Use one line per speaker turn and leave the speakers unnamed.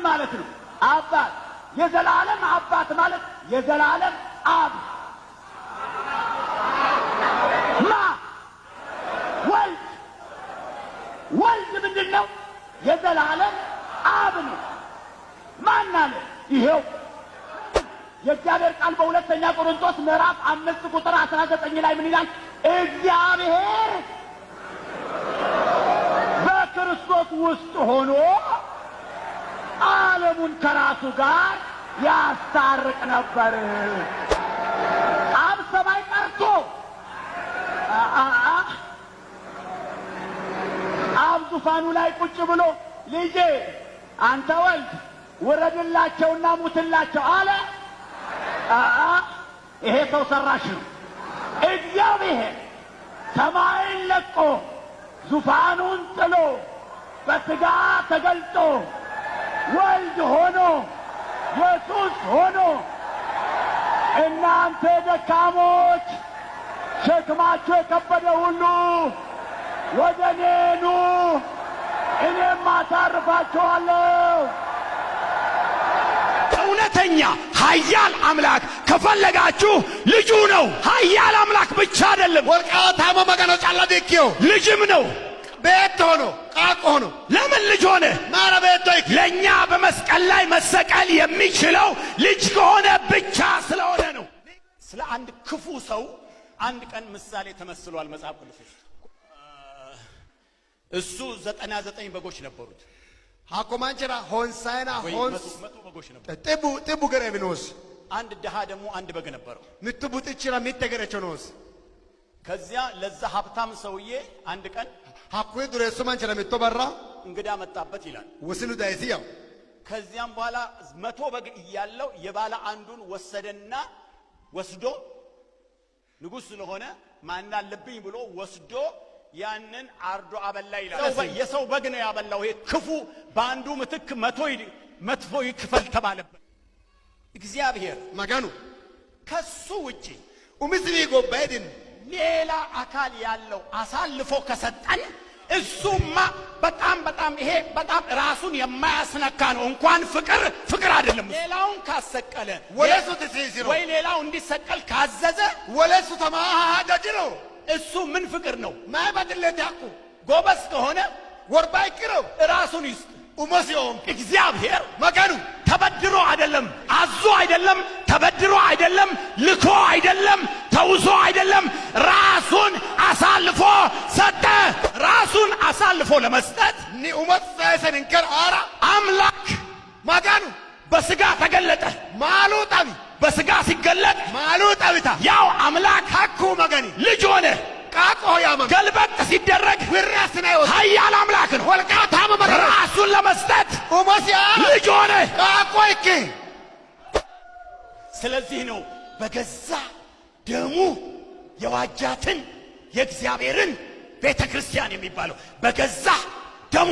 ማለት ነው? አባት። የዘላለም አባት ማለት የዘላለም አብ ማ ወልድ። ወልድ ምንድን ነው? የዘላለም አብ ነው። ማን አለ? ይሄው የእግዚአብሔር ቃል በሁለተኛ ቆሮንቶስ ምዕራፍ 5 ቁጥር 19 ላይ ምን ይላል? እግዚአብሔር በክርስቶስ ውስጥ ሆኖ ዓለሙን ከራሱ ጋር ያስታርቅ ነበር። አብ ሰማይ ቀርቶ አብ ዙፋኑ ላይ ቁጭ ብሎ ልጄ አንተ ወልድ ውረድላቸውና ሙትላቸው አለ። ይሄ ሰው ሰራሽ ነው። እግዚአብሔር ሰማይን ለቆ ዙፋኑን ጥሎ በሥጋ ተገልጦ ወልድ ሆኖ ኢየሱስ ሆኖ እናንተ ደካሞች ሸክማችሁ የከበደ ሁሉ ወደ እኔ ኑ፣ እኔም አሳርፋችኋለሁ።
እውነተኛ ኃያል አምላክ ከፈለጋችሁ ልጁ ነው። ኃያል አምላክ ብቻ አይደለም፣
Wolqaataamo Magano calla dikkino.
ልጅም ነው።
Beetto hono qaaqqo hono
ለምን ልጅ ሆነ?
Mayira beetto ikki?
ለእኛ በመስቀል ላይ መሰቀል የሚችለው ልጅ ከሆነ ብቻ ስለሆነ ነው። ስለ አንድ ክፉ ሰው አንድ ቀን ምሳሌ ተመስሏል መጽሐፍ ቅዱስ ውስጥ። እሱ 99 በጎች ነበሩት
Hakko manchira honsayina
ወይ
hons
100 በጎች ነበሩት።
100 gereewi noosi.
አንድ ድሃ ደግሞ አንድ በግ ነበረው።
Mittu buxichira mitte gerecho noosi.
ከዚያ ለዛ ሀብታም ሰውዬ አንድ ቀን
Hakkuyi dureessu manchira mitto barra
እንግዳ መጣበት ይላል።
wosinu dayisi yawu.
ከዚያም በኋላ 100 በግ እያለው የባለ አንዱን ወሰደና ወስዶ ንጉሥ ስለሆነ ማን አለብኝ ብሎ ወስዶ ያንን አርዶ አበላ ይላል። የሰው በግ ነው ያበላው። ይሄ ክፉ በአንዱ ምትክ 100 መጥፎ ይክፈል ተባለበት። እግዚአብሔር
Maganu
ከሱ ውጪ
umisiwi gobbayidin
ሌላ አካል ያለው አሳልፎ ከሰጠን እሱማ በጣም በጣም ይሄ በጣም ራሱን የማያስነካ ነው። እንኳን ፍቅር ፍቅር አይደለም። ሌላውን ካሰቀለ
Wole sutisiisiro
ወይ ሌላው እንዲሰቀል ካዘዘ
Wole sutama hajajiro
እሱ ምን ፍቅር ነው?
Mayi baxilleeti hakku?
ጎበዝ ከሆነ
Worba ikkiro
ራሱን ይስጥ።
umosi oonke.
እግዚአብሔር
Maganu
ተበድሮ አይደለም፣ አዞ አይደለም፣ ተበድሮ አይደለም፣ ልኮ አይደለም፣ ተውሶ አይደለም፣ ራሱን አሳልፎ ሰጠ። ራሱን አሳልፎ ለመስጠት
Ni umosi sayise ninkera aara
አምላክ
Maganu
በስጋ ተገለጠ።
Maalu xawi
በስጋ ሲገለጥ
Maalu xawita
ያው አምላክ
hakku Magani
ልጅ ሆነ።
qaaqqoho yaamami
ገልበጥ ሲደረግ
wirri assinayi wosi
ኃያል አምላክ ነው።
Wolqaataamo Magano
ራሱን ለመስጠት
umosi aara
ልጅ ሆነ።
qaaqqo ikki.
ስለዚህ ነው በገዛ ደሙ የዋጃትን የእግዚአብሔርን ቤተ ክርስቲያን የሚባለው በገዛ ደሙ።